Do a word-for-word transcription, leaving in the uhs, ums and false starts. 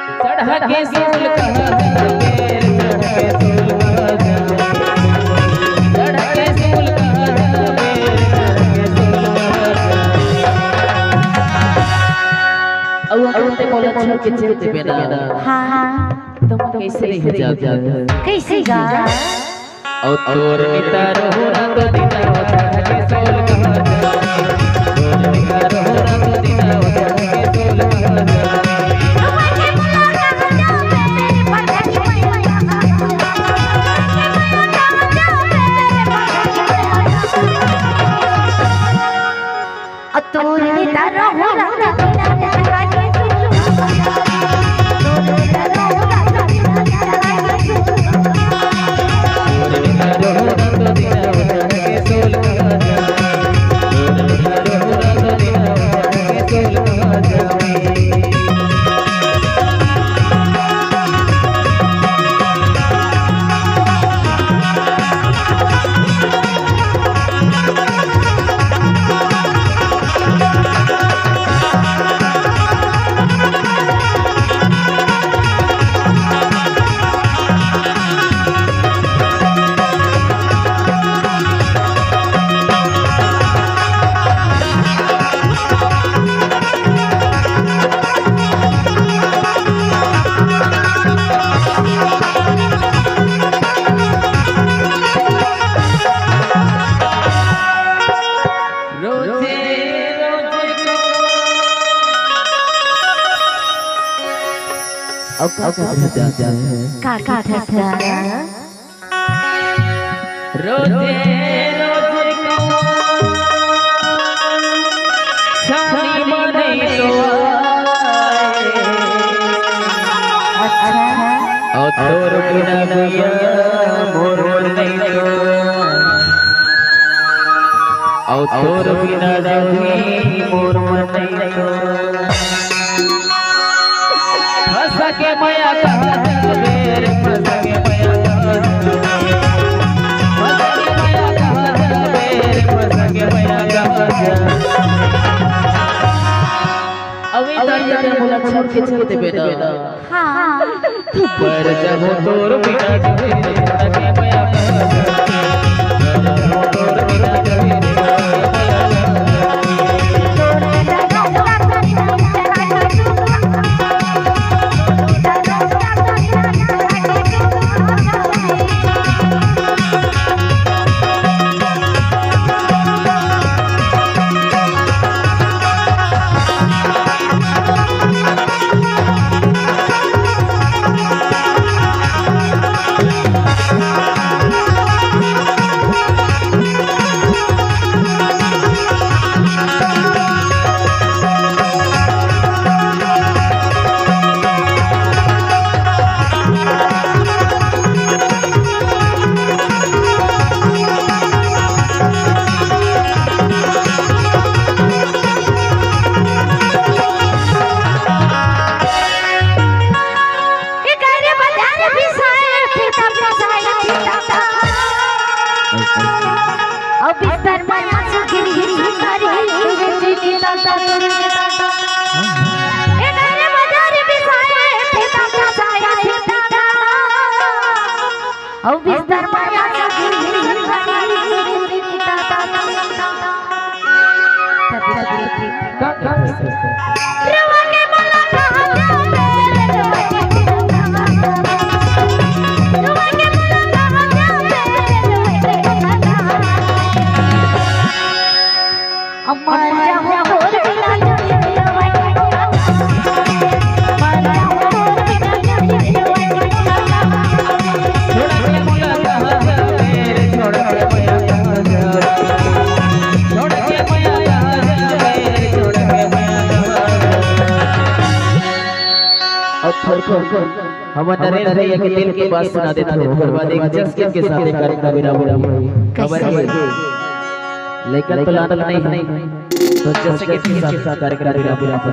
चढ़ा के सूल कहाँ जाबे रे, चढ़ा के सूल कहाँ जाबे, चढ़ा के सूल कहाँ जाबे रे, चढ़ा के सूल कहाँ जाबे। अउ अगर ते मोला छोड़ के चल देबे ना, हाँ, हाँ। तो मैं कैसे रह जाबे? कैसे गा? अउ तोर निता रहू रातो दिन, अउ चढ़ा के सूल कहाँ जाबे। तोर निता रहू रातो दिन, अउ चढ़ा के सूल कहाँ जाबे। रोजे, रोजे को। अब, अब, अब, अब, का, का, का, का? रोजे, रोजे को। छानी मने तो आए। अच्छा। अउ तोर बिना भैया मोर मन नहीं तो। अउ तोर बिना रही मोर मन नहीं तो। फंस के मया कहाँ जाबे रे, फंस के मया कहाँ जाबे। फंस के मया कहाँ जाबे रे, फंस के मया कहाँ जाबे। अभी तक ये मोला छोड़ के चल देबे ना। हाँ। पर जब तोर बिना एकरे बजारे बिसाए फीता, बिसाए फीता। अउ बिस्तर म आंसू गिरी, गिरी, गिरी, गिरी, गिरी। एकरे बजारे बिसाए फीता, बिसाए फीता। अउ बिस्तर म आंसू गिरी, गिरी, गिरी, गिरी। हमर नरेश भैया के दिल के बात सुना देत हन, ओकर बाद एक जस के साथ कार्यक्रम विराम होही। हमर लइका तो लानत नहीं है, तो जस के साथ कार्यक्रम विराम होही।